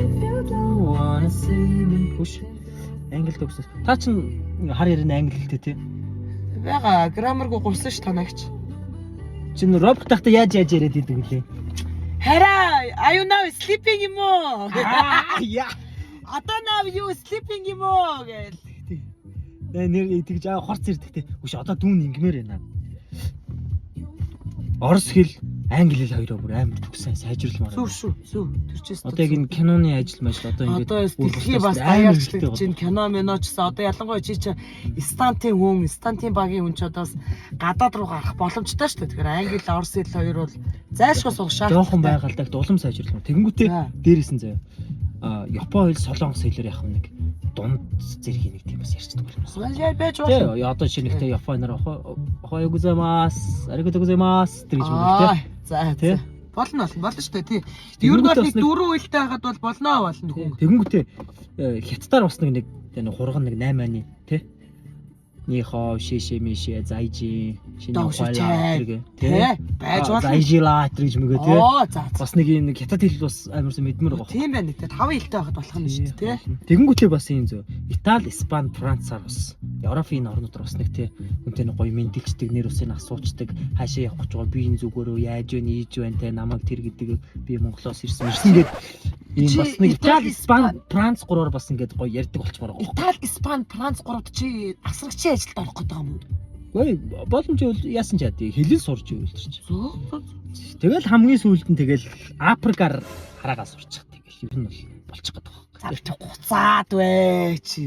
Wanna see me. Хүш. Англи төгссөн. Та чин хар ярина англи хэлтэй тий. Бага grammar гүй гуйсан ш танагч. Чин робот тахта яаж яриад идэг вүлээ? Хараа, are you now sleeping юм уу? Аа яа. Одоо now you sleeping юм уу гэл. Нэ нэр тэгж аа хорц ирдэг те. Үш одоо дүүн ингэмээр байна. Орос хэл, англи хэл хоёроо бүр амар төгсөн сайжруулмаар. Зүв шүү. Зүв. Тэр чинь Одоо яг энэ киноны ажил мажил одоо ингээд одоо дэлхий бас даяарчлагдаж чинь кино мино ч гэсэн одоо ялангуяа чи чи stunt ын хүн, stunt ын багийн хүн ч одоо бас гадаад руу гарах боломжтой шүү дээ. Тэгэхээр англи, орос хэл хоёр бол зайлшгүй сурах шаардлагатай. Жоохон байгалдаг улам сайжруулмаар. Тэгэнгүүтээ За. дээрээс нь заяа. А Япон хэл, Солонгос хэлээр яг нэг дунд зэргийн нэг тийм бас ярьцдаг болсон. Яаж байж болно. Тэ одоо жишээ нэгтэй Японоор おはようございます, ありがとうございます тэр гэж мөн Аа, за Тэ? за. Болно болно болно шүү дээ тий. Ер нь бол Тэгэнгүүтээ нэг бас нэг- дөрвөн үелтэй байхад бол болно болно хүн. Тэгэнгүүтээ хятадаар бас нэг хурган нэг 8 аны тий. 你好, 谢谢 мишэ, 再见, 新年 Догш 快乐 чай. тэргээ Тий. Байж болно. 再见啦 тэр гэж мөгөө тий. Оо за за. Бас нэг юм нэг хятад хэл бас амар сайн мэдмээр байгаа. Тийм байна тий. Таван хэлтэй байхад болох юм шүү дээ тий. Тэгэнгүүтээ бас юм зөв. Итали, Испани, Францаар бас Европын орнууд бас нэг тий хүнтэй нэг гоё мэндэлчдэг, нэр усыг асуучдаг, хаашаа явах гэж байгаа, би энэ зүгөөрөө яаж вэ, ийж байна те, намайг тэр гэдэг би Монголоос ирсэн ирсэн гээд ийм Чи бас нэг Итали, Итали, Испани, Франц гураар бас ингээд гоё ярьдаг болчмоор байгаа. Итали, Испани, Франц гуравд чи асрагчийн ажилд орох гэдэг юм уу? Гүй боломж бол яасан ч яа хэлэл сурч ивэл тэр чинь. Зөв. Зөв. Тэгэл хамгийн сүүлд нь тэгэл Африкаар хараагаа сурчих тэгэл ер нь бол болчих гээд байгаа. За би чи гуцаад вэ чи.